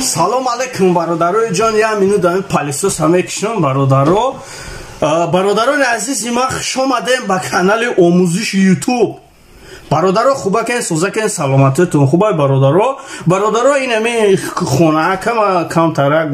Салом алейкум, бародарои ҷон. Як минут ами пылесос а мекишам, бародаро. Бародарони азизи ман, хуш омадем ба канали омӯзиши Ютуб. Бародаро, хубакен, созакен, саломатиятон хубай, бародаро? Бародаро, инами хонаакама камтарак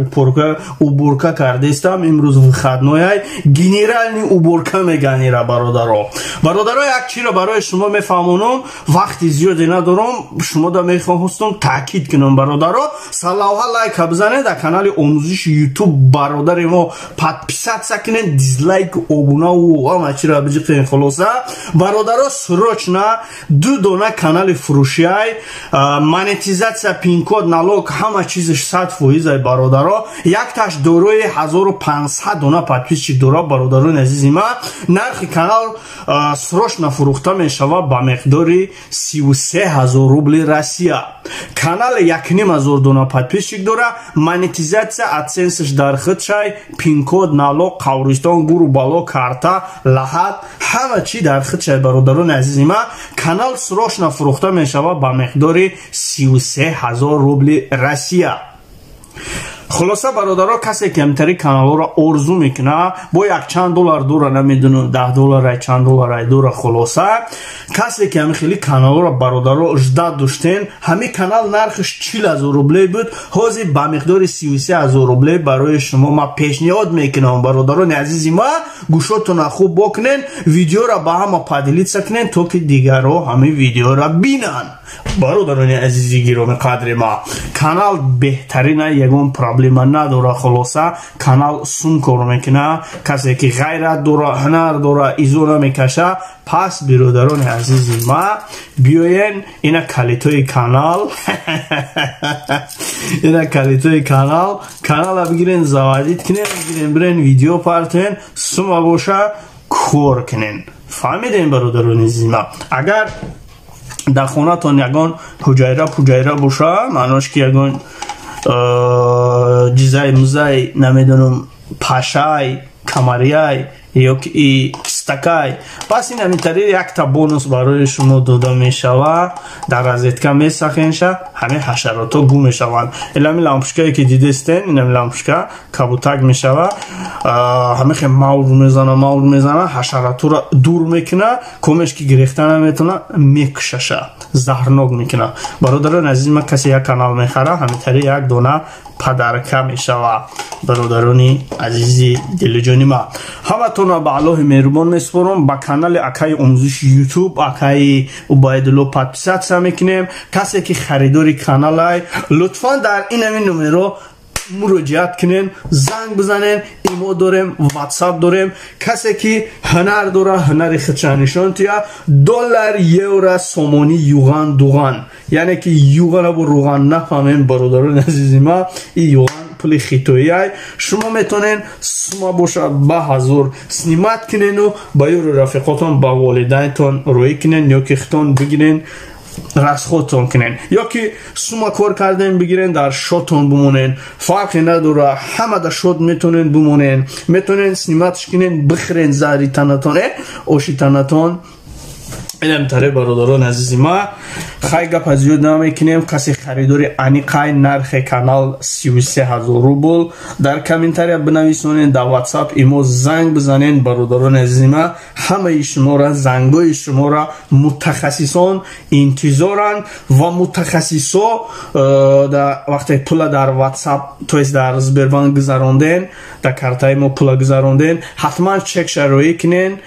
уборка кардестам. Имрӯз выходной ай, генеральный уборка меганира, бародаро. Бародаро, як чиро барои шумо мефаҳмонам, вақти зиёде надорам, шумода мехоҳастам таъкид кунам. Бародаро, салавҳа лайка бизанед, дар канали омӯзиши Ютуб бародари мо подписаться кунед, дизлайк, обунаву ҳама чиро биҷиқен. Хулоса, бародаро, срочно ду дона канали фурӯшиай, монетизатсия, пинкод, налог, ҳама чизаш 100%-ай. Бародаро, якташ дорои 1500 дона подписчик дора. Бародарони азизи ман, нархи канал срочно фурӯхта мешавад ба миқдори 33 000 рубли Россия. Канали 1500 дона подписчик дора, монетизатсия, адсенсш дар худшай, пинкод, налог, қавристон, гуру бало, карта лаҳат, ҳама чи дар худшай. Бародарони азизи ман, канал срочно фурӯхта мешавад ба миқдори 33 000 рубли Россия. Хулоса, бародаро, касе ки ҳамтари каналҳоро орзу мекунад, бо якчанд доллар дора, намедонам, 10 долларай, чанд долларай дора. Хулоса, касе ки ҳами хели каналҳоро, бародаро, ждать доштен, ҳамин канал нархаш 40 000 рублей буд, ҳозир ба миқдори 33 000 рублей барои шумо ман пешниҳод мекунам. Бародарони азизи ма, гӯшотона хуб бокунен, видеоро ба ҳама поделиться кунен, то ки дигарро ҳамин видеоро бинанд. Бародарони азизи гироми қадри ма, канал беҳтарина, ягон проблема надора. Хулоса, канал сум кор мекуна. Касе ки ғайрат дора, ҳунар дора, изо намекаша, пас, биродарони азизи ма, биёен. Ина калитои канал, ина калитои канал. Канала бигирен, заводить кунен, бигирен, бирен, видео партоен, сума боша, кор кунен. Фаҳмидем, бародарони азизи ма? Агар дар хонатон ягон ҳуҷайра пуҷайра боша, маънош ки ягон ҷизай музай, намедонам, пашай, камарияй ё ки кистакай, пас ин ҳамин якта бонус барои шумо дода мешавад. Дар розетка месахенша, ҳамин ҳашаротҳо гум мешаванд. Илами лампочка е ки дидестен, инами лампочка кабутак мешава, ҳамин хе мавр мезана, мавр мезана, ҳашаратҳоро дур мекуна, комеш ки гирехта наметона, мекушаша, заҳрнок мекуна. Бародарони азизи ман, касе як канал мехара, ҳамин як дона подарка мешава. Бародарони азизи дилиҷони ма, ҳаматонро ба Аллоҳи меҳрубон месупорам. Ба канали акаи омӯзиши Ютуб, акаи Убайдулло, подписаться мекунем. Касе ки харидори каналай, лутфан дар инами номеро муроҷиат кунен, занг бизанен. Имо дорем, Ватсап дорем. Касе ки ҳунар дора, ҳунари худша нишон тия, доллар, евро, сомонӣ, юған, дуған, яъне ки юғанабу руған нафаҳмем. Бародарони азизи ма, и юған пули хитоиай. Шумо метонен, сума бошад, ба ҳазур снимать кунену ба ёру рафиқотон, ба волидайнтон рӯӣ кунен ё ки хитон бигирен, расход тон кунен, ё ки сума кор карден, бигирен, дар шотон бимонен, фарқе надора, ҳама дар шот метонен бимонен, метонен снимать ш кунен, бихӯрен заҳри танатон, оши танатон. Инам таре, бародарон азизи ма. Хай, гапа зиёд намекунем. Касе харидори аниқай, нархи канал 33 000 рубл. Дар комментария бинависонен, дар Ватсап имо занг бизанен. Бародарони азизи ма, ҳамаи шуморо, зангои шуморо мутахассисон интизоранд ва мутахассисо вақте пула дар Ватсап, то есть дар Сбербанк гузаронден, дар картаи мо пула гузаронден, ҳатман чек шароӣ кунен,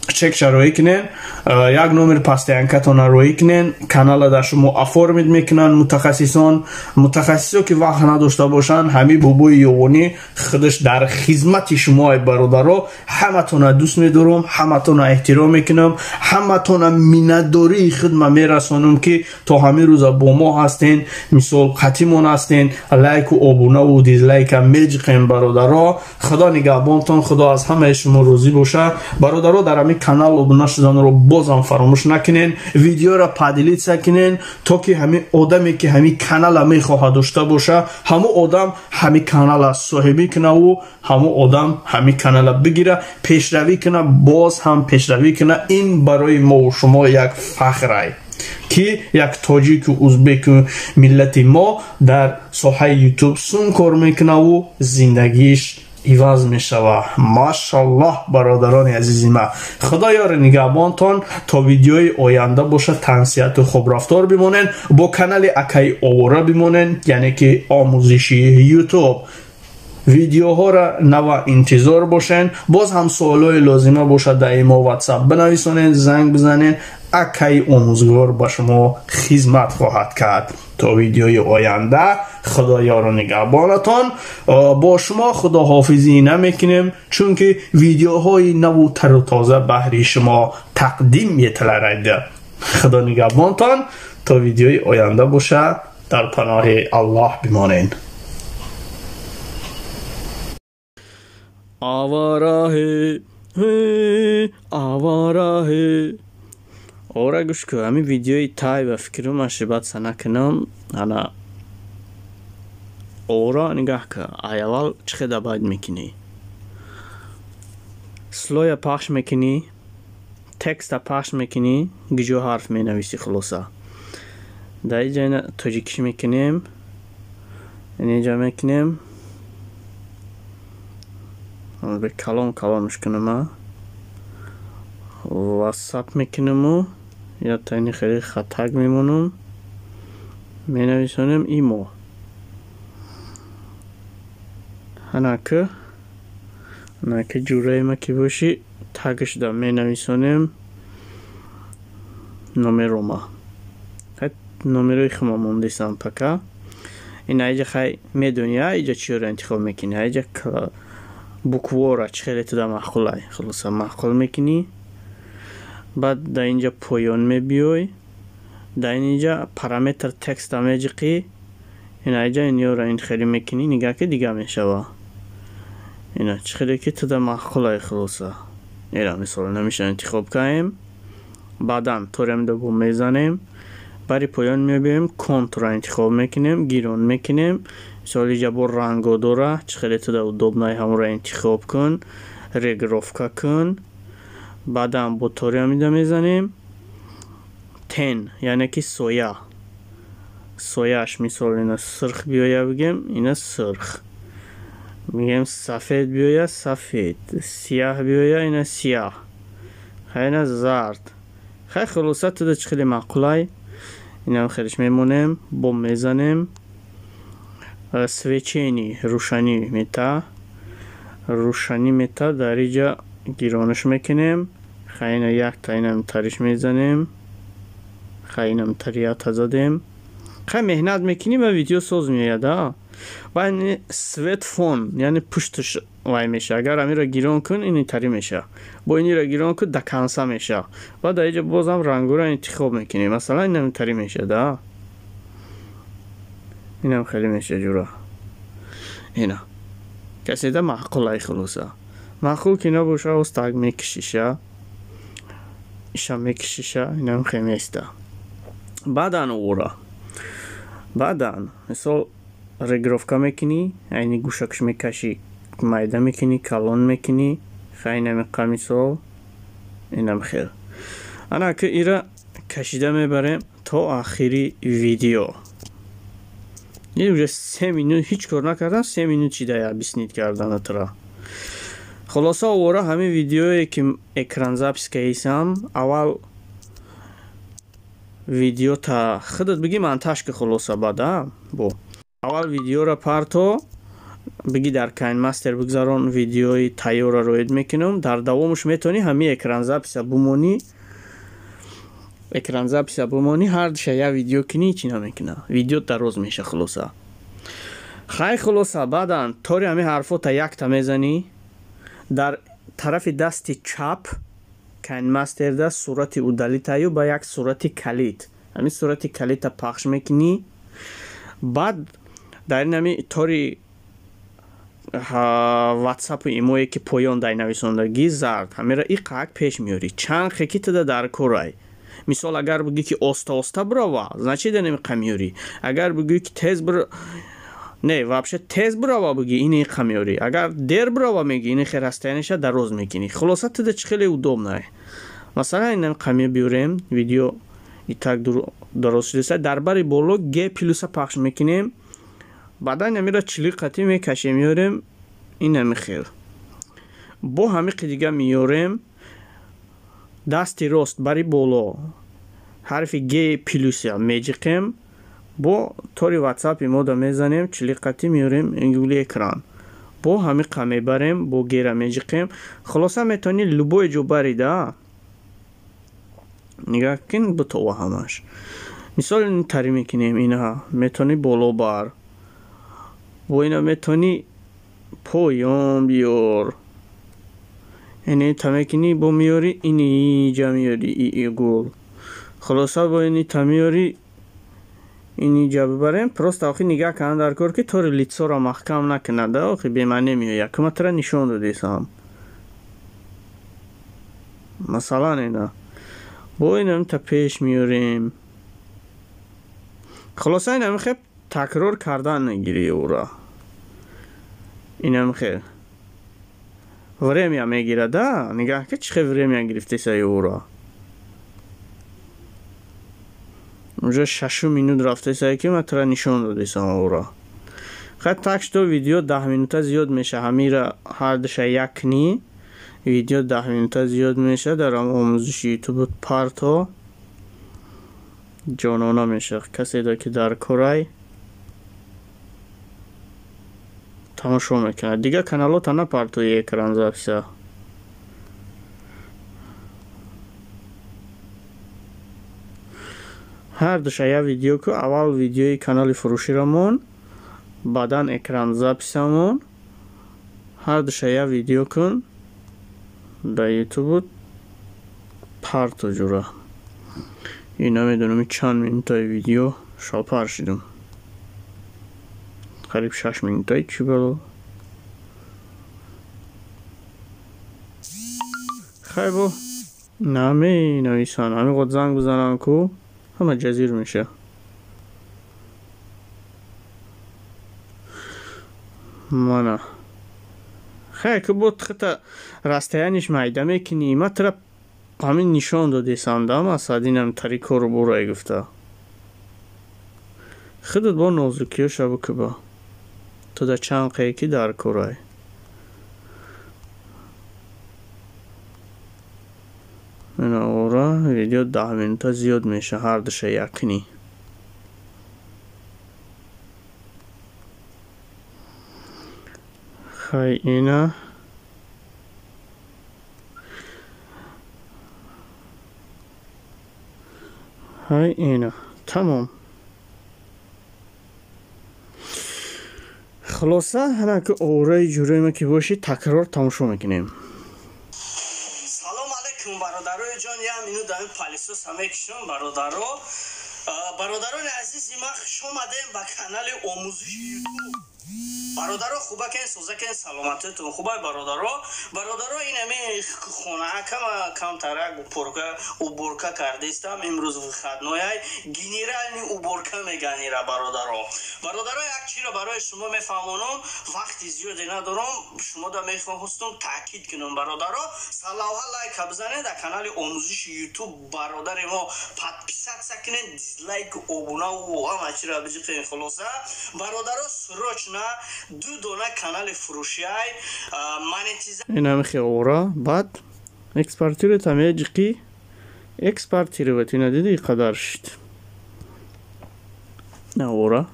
чек шароӣ кунен, як номер постоянка тона роӣ кунен, канала дар шумо оформить мекунанд мутахассисон. Мутахассисо ки вақт надошта бошанд, ҳамин бобои ёвонӣ худаш дар хизмати шумо. Ай бародаро, ҳаматона дӯст медорам, ҳаматона эҳтиром мекунам, ҳаматона миннатдории худма мерасонам, ки то ҳамин рӯза бо мо ҳастен, мисол қатимон ҳастен, лайку обунаву дизлайка меҷиқем. Бародаро, Худо нигаҳбонтон, Худо аз ҳамаи шумо розӣ боша. Бародаро, дар ҳамин канал обуна шуданро бозам фаромӯш накунен, видеоро поделиться кунен, то ки ҳамин одаме ки ҳамин канала мехоҳад дошта боша, ҳамун одам ҳамин канала соҳибӣ кунаву ҳамун одам ҳамин канала бигира, пешравӣ куна, боз ҳам пешравӣ куна. Ин барои мову шумо як фахрай. Ки як тоҷику узбеку миллати мо дар соҳаи ютуб сум кор мекунаву зиндагиш иваз мешава. Машаллоҳ, бародарони азизи ман, худо ёри нигаҳбонтон. То видеои оянда бошад, тансиҳату хубрафтор бимонен, бо канали акаи Овора бимонен, яъне ки омӯзиши ютуб видеоҳоро нава интизор бошен. Боз ҳам суолҳои лозима бошад, дар имо, ватсап бинависонед, занг бизанед, акаи омӯзгор ба шумо хизмат хоҳад кард. То видеои оянда худо ёру нигаҳбонатон. Бо шумо худоҳофизӣ намекунем, чунки видеоҳои наву тару тоза баҳри шумо тақдим металарад. Худо нигаҳбонтон, то видеои оянда боша, дар паноҳи Аллоҳ бимонед. Авара ҳе, авара ҳе. Ора, гӯш кун, ҳамин видеои тай ба фикрум ошибаться накунам. Ана ора, нигаҳ кун, ай аввал чӣ хел добавить мекунӣ? Слоя пахш мекунӣ, текста пахш мекунӣ, гиҷо ҳарф менависӣ. Хулоса, дар иҷа ина тоҷикиш мекунем, инҷа мекунем, калон калонш кунам, ватсап мекунаму я тайни хеле хатак мемонам, менависонем имо. Ҳанака, ҳанака, ҷураема ки бошӣ, тагшда менависонем номерома, номерои хума мондесам пака. Ин аиҷа хай медони, аиҷа чиёро интихоб мекунӣ? Аиҷа буквора чӣ хеле туда маъқулай, хулоса, маъқул мекунӣ. Баъд дар инҷа поён мебиёй, дар инҷа параметр текста меҷиқӣ, ин аиҷа инёро ин хеле мекунӣ, нигаҳ ки дига мешава. Ина чӣ хеле ки туда маъқулай, хулоса, ира мисол намеша интихоб кардем. Баъдан торемда бо мезанем, бари поён мебиёем, контура интихоб мекунем, гирон мекунем. Мисол, иҷа бо ранго дора, чӣ хеле туда удобный, ҳамонро интихоб кун, регировка кун. Баъдан бо ториамида мезанем, тень, яъне ки соя, сояаш мисол ина сирх биёя, бигем ина сирх, мегем сафед биёя, сафед, сияҳ биёя, ина сияҳ, хай, ина зард. Хай, хулоса, туда чӣ хеле маъқулай, инам хелеш мемонем, бо мезанем. Свечение, рӯшанӣ мета, рӯшанӣ мета, дар иҷа гиронаш мекунем. Хай, ина якта инам тариш мезанем, хай, инам тарията задем. Хай, меҳнат мекунӣ ва видео соз меояд. А баъд свет фон, яъне пушташ вай меша. Агар амиро гирон кун, ини тари меша, бо инира гирон кун, до конца меша. Баъд дар иҷа бозам рангуро интихоб мекунем, масалан, инам тари мешад, а инам хеле меша, ҷура. Ина каседа маъқулай, хулоса, маъқул ки набоша, остак мекишиша, иша мекишиша, инам хеместа. Баъдан ора, баъдан мисол регировка мекунӣ, айни гӯшакш мекашӣ, майда мекунӣ, калон мекунӣ. Хай, инамиқа мисол, инам хел. Ана ки ира кашида мебарем то ахири видео. Уже 3 минут ҳеҷ кор накардам, 3 минут чида объяснить карданатра. Хулоса, овора, ҳамин видеое ки экран запись каисам, аввал видео та худат бигӣ монтаж ки. Хулоса, баъда бо аввал видеоро парто, бигӣ дар KineMaster бигзарон, видеои тайёрро роид мекунам. Дар давомаш метавонӣ ҳамин экран запись а бумонӣ, экран запись а бумонӣ, ҳардуша як видео кунӣ, чӣ намекуна, видео дароз меша. Хулоса, хай, хулоса, баъдан тори ҳамин ҳарфота якта мезанӣ, дар тарафи дасти чап KineMaster да сурати удалить аю ба як сурати калид, ҳамин сурати калидта пахш мекунӣ. Баъд дар ин ҳами тори ватсапу имое ки поён дай нависондагӣ зард, ҳамеро иқак пеш меёрӣ, чанд хеки туда дар корай. Мисол, агар бигӯӣ ки оста оста бирова, значит инамиқа меёрӣ. Агар бигӯӣ ки тез бир, не, вообще тез бирова бигӣ, ин иқа меёрӣ. Агар дер бирова мегӣ, ини хе расстояние ша дароз мекунӣ. Хулоса, туда чӣ хеле удобно. Масалан, инамиқа мебиёрем, видео И так дароз шудеста. Дар бари боло Г плюса пахш мекунем, баъдан амира чили қатӣ мекашем, меёрем инами хел. Бо ҳамиқи дига меёрем, дасти рост бари боло ҳарфи Г плюса меҷиқем, бо тори ватсапи мода мезанем, чили қатӣ меёрем гули экран, бо ҳамиқа мебарем, бо гера меҷиқем. Хулоса, метавонӣ любой ҷо барида, нигаҳ кин, бутова ҳамаш. Мисол, тари мекунем, инаҳа метавонӣ боло бар, бо ина метавонӣ поён биёр, ини та мекунӣ, бо меёрӣ иниҷа, меёрӣ и гул. Хулоса, бо ини та меёрӣ, иниҷа бибарем. Просто охи нигаҳ кардан дар кор, ки тори лицоро маҳкам накунада, охи бемаъне меояд. Ки ма тара нишон додесам, масалан, ина бо инам та пеш меёрем. Хулоса, инам хеб такрор кардан мегирӣ ӯра. Инам хел время мегирада. Нигаҳ ки чӣ хел время гирифтесаи ӯра. Уже шашу минут рафтесае, ки ма тара нишон додесам ӯра. Хай, так что видео 10 минута зиёд меша. Ҳамира ҳардуша як кунӣ, видео 10 минута зиёд меша. Дар омӯзиши ютуб парто, ҷонона меша. Каседо ки дар корай, тамошо мекунад. Дигар каналота напартои экран записа. Ҳардуша як видео ку. Аввал видеои канали фурӯширамон, баъдан экран записамон. Ҳардуша як видео кун, дар ютубу парто, ҷура. И намедонам чанд минутаи видео, шалпар шидам. Қариб 6 минутаи, чӣ бало. Хай, бо наменависанд, ҳамин занг бизанам ку, ҳама ҷазир меша. Мана, хай, ку бо хата расстояниш майда мекунӣ. Ма тара ҳамин нишон додесам да, масалан, инам тари кору бурай гуфта. Худат бо нозукиёша бикуба, то да чанд қае ки дар корай. Ина ора видео 10 минута зиёд меша, ҳардуша як кунӣ. Хай, ина ҳай, ина тамом. Хулоса, ҳана ки ораи ҷуроима ки бошӣ, такрор тамошо мекунем. Салом алейкум, бародарои ҷон. Як минут ами пылесоса мекушам. Бародаро, бародарони азизи ман, хуш омадем ба канали омӯзиши ютуб. Бародаро, хубакен, созакен, саломатитон хубай, бародаро? Бародаро, инами хона кама камтарак уборка кардистам. Имрӯз выходной, генеральный уборка меганира. Бародаро, бародаро, як чиро барои шумо мефаҳмонам, вақти зиёде надорам, шумода мехоҳастам таъкид кунам. Бародаро, салавҳа лайка бизанед, дар канали омӯзиши ютуб бародари мо подписаться кунед, дизлайк, обунаву ҳама чиро биҷиқен. Хулоса, бародаро, срочно ду дона канали фурӯшиай монетиза Инамихи ора, баъд экспортировать меҷиқӣ, экспортировать. Ина диди, қадар шид ора.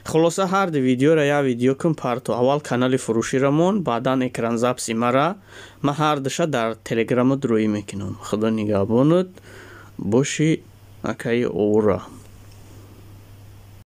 Хулоса, ҳарду видеоро як видео кун, парто. Аввал канали фурӯширамон, баъдан экран записи мара. Ман ҳардуша дар телеграмот рӯӣ мекунам. Худо нигаҳбонат боши, акаи ора.